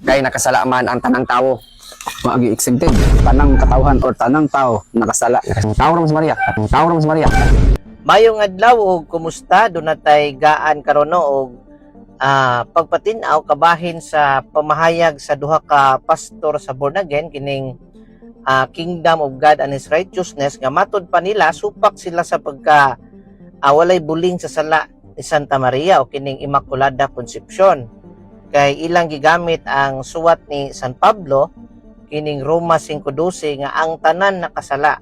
Kay nakasala man ang tanang tawo. Maagi exempted. Tanang katawhan or tanang tao nakasala. Tao ra man si Maria. Tao ra man si Maria. Mayong adlaw og kumusta, duna tay gaan karon, no, og pagpatin-aw kabahin sa pamahayag sa duha ka pastor sa born again kining Kingdom of God and His Righteousness nga matud pa nila supak sila sa pagka walay buling sa sala ni Santa Maria o kining Immaculada Concepcion kay ilang gigamit ang suwat ni San Pablo kining Roma 5:12 nga ang tanan nakasala.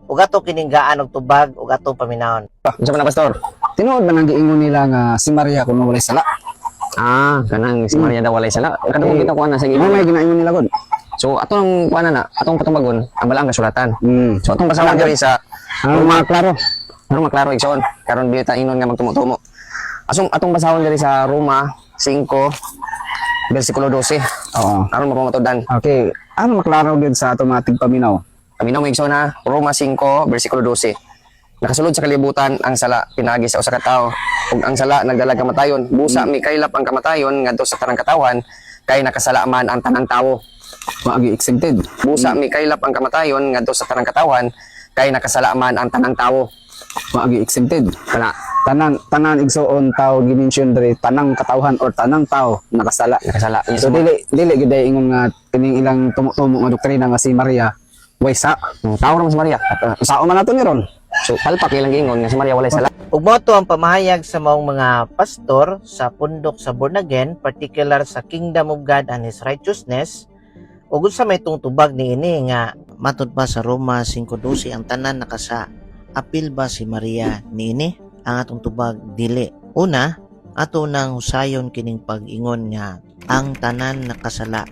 Ug ato kining gaan og tubag ug ato paminawon. Unsa man na, pastor? Tinuod ba nang giingon nila nga si Maria kuno walay sala? Ah, kanang si Maria daw walay sala. Kadungog kita kuan na sa Mo inyo. may ginaingon nila god. So atong kuan na, atong patubagon ang balaang kasulatan. So atong basahon diri sa Ang mga klaro. Aron maklaro, igsoon, karon di ta ingon nga magtumo-tumo. Asong atong basahon diri sa Roma 5 versikulo 12. Oo. Aron mapamatudan. Okay. Ano maklaro gyud sa ato mga tigpaminaw? Paminaw mo, igsoon, ha. Roma 5 versikulo 12. Nakasulod sa kalibutan ang sala pinagi sa usa ka tawo ug ang sala nagdala kamatayon. Busa mikaylap ang kamatayon ngadto sa tanang katawhan kay nakasala man ang tanang tawo. Maagi exempted. Busa mikaylap ang kamatayon ngadto sa tanang katawhan kay nakasala man ang tanang tawo. Maagi exempted. Kana. Tanan tanan, igsoon, tao gimension diri tanang katawhan or tanang tao nakasala. Nakasala. So dili dili gyud ay ingon nga kining ilang tumo-tumo nga doktrina nga si Maria way sa. Tao ra man si Maria. Sao man nato ni ron? So palpak ilang giingon nga si Maria walay sala. Ug mao to ang pamahayag sa maong mga pastor sa pundok sa born again, particular sa Kingdom of God and His Righteousness. Ug unsa may tong tubag niini nga matud pa sa Roma 5:12 ang tanan nakasa, apil ba si Maria niini? Ang atong tubag, dili. Una, ato nang husayon kining pag-ingon nga ang tanan nakasala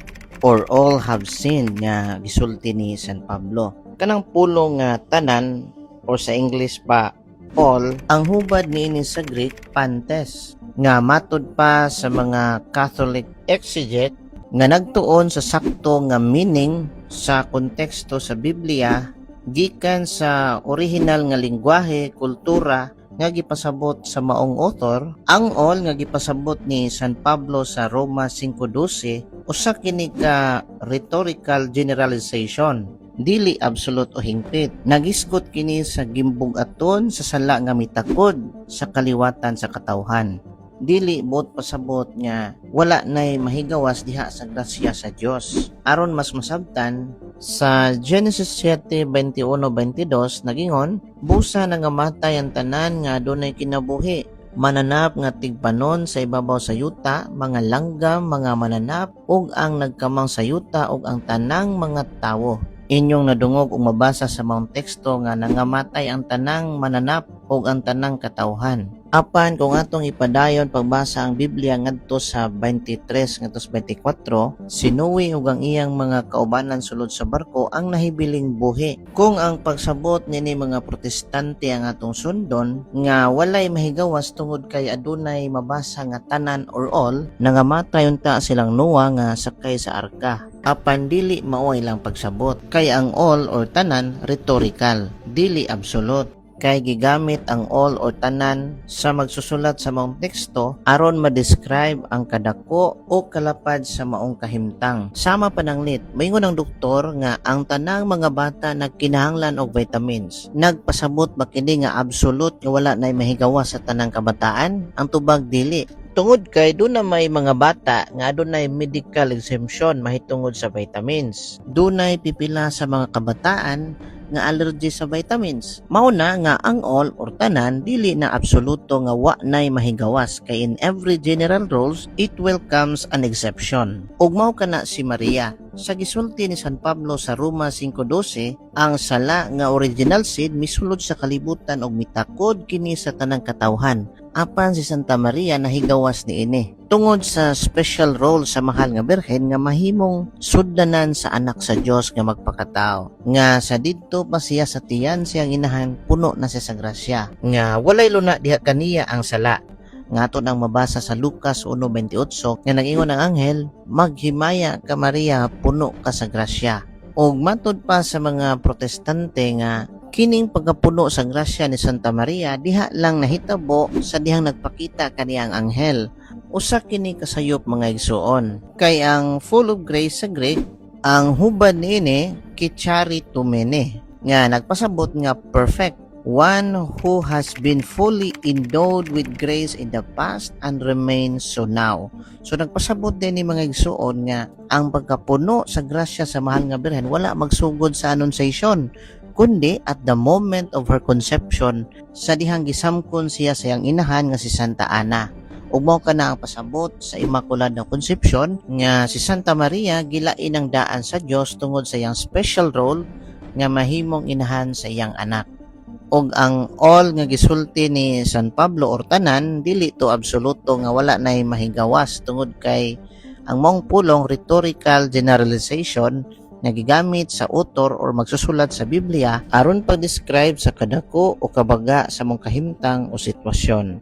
or all have sinned nga gisulti ni San Pablo. Kanang pulong nga tanan or sa English pa all, ang hubad niini sa Greek pantes nga matud pa sa mga Catholic exegete nga nagtuon sa sakto nga meaning sa konteksto sa Biblia gikan sa orihinal nga lingwahe, kultura nga gipasabot sa maong author, ang all nga gipasabot ni San Pablo sa Roma 5:12 usa kini ka rhetorical generalization, dili absolute o hingpit. Nagisgot kini sa gimbug-aton sa sala nga mitakod sa kaliwatan sa katawhan. Dili buot pasabot nga wala nay mahigawas diha sa grasya sa Dios. Aron mas masabtan, sa Genesis 7:21-22 nagingon, "Busa nangamatay ang tanan nga adunay kinabuhi, mananap nga tigpanon sa ibabaw sa yuta, mga langgam, mga mananap, ug ang nagkamang sa yuta, ug ang tanang mga tawo." Inyong nadungog ug mabasa sa maong teksto nga nangamatay ang tanang mananap ug ang tanang katawhan. Apan kung atong ipadayon pagbasa ang Biblia ngadto sa 23 ngadto sa 24, si Noe ug ang iyang mga kaubanan sulod sa barko ang nahibiling buhi. Kung ang pagsabot nini mga Protestante ang atong sundon nga walay mahigawas tungod kay adunay mabasa nga tanan or all, nangamatay unta silang Noah nga sakay sa arka. Apan dili mao ilang pagsabot kay ang all or tanan rhetorical, dili absolute, kay gigamit ang all or tanan sa magsusulat sa maong teksto aron ma-describe ang kadako o kalapad sa maong kahimtang. Sama pananglit, maingon ang doktor nga ang tanang mga bata nagkinahanglan og vitamins. Nagpasabot ba kini nga absolute nga wala nay mahigawas sa tanang kabataan? Ang tubag, dili. Tungod kay duna may mga bata nga adunay medical exemption mahitungod sa vitamins. Dunay pipila sa mga kabataan nga allergy sa vitamins. Mao na nga ang all or tanan dili na absoluto nga wa nay mahigawas kay in every general rules it welcomes an exception. Ug mao kana si Maria. Sa gisulti ni San Pablo sa Roma 5:12, ang sala nga original sin misulod sa kalibutan ug mitakod kini sa tanang katawhan. Apan si Santa Maria nahigawas niini tungod sa special role sa mahal nga birhen nga mahimong sudlanan sa anak sa Dios nga magpakatao. Nga sa didto pa siya sa tiyan siyang inahan, puno na siya sa grasya. Nga walay luna diha kaniya ang sala. Nga ato nang mabasa sa Lucas 1:28 nga nag-ingon ang anghel, "Maghimaya ka Maria, puno ka sa grasya." Og matud pa sa mga Protestante nga kining pagkapuno sa grasya ni Santa Maria diha lang nahitabo sa dihang nagpakita kaniya ang anghel. Usa kini kasayop, mga igsuon. Kay ang "full of grace" sa Greek, ang hubad niini kecharitomene nga nagpasabot nga perfect, one who has been fully endowed with grace in the past and remains so now. So nagpasabot din ni, mga igsuon, nga ang pagkapuno sa grasya sa Mahal nga Birhen wala magsugod sa Annunciation kundi at the moment of her conception, sa dihang gisamkon siya sa iyang inahan nga si Santa Ana. Ug mao kana ang pasabot sa Immaculada Conception, nga si Santa Maria gilain ang daan sa Dios tungod sa iyang special role nga mahimong inahan sa iyang anak. Og ang "all" nga gisulti ni San Pablo or "tanan", dili to absoluto nga wala nay mahigawas, tungod kay ang maong pulong rhetorical generalization nga gigamit sa author or magsusulat sa Biblia aron pag-describe sa kadako o kabaga sa mong kahimtang o sitwasyon.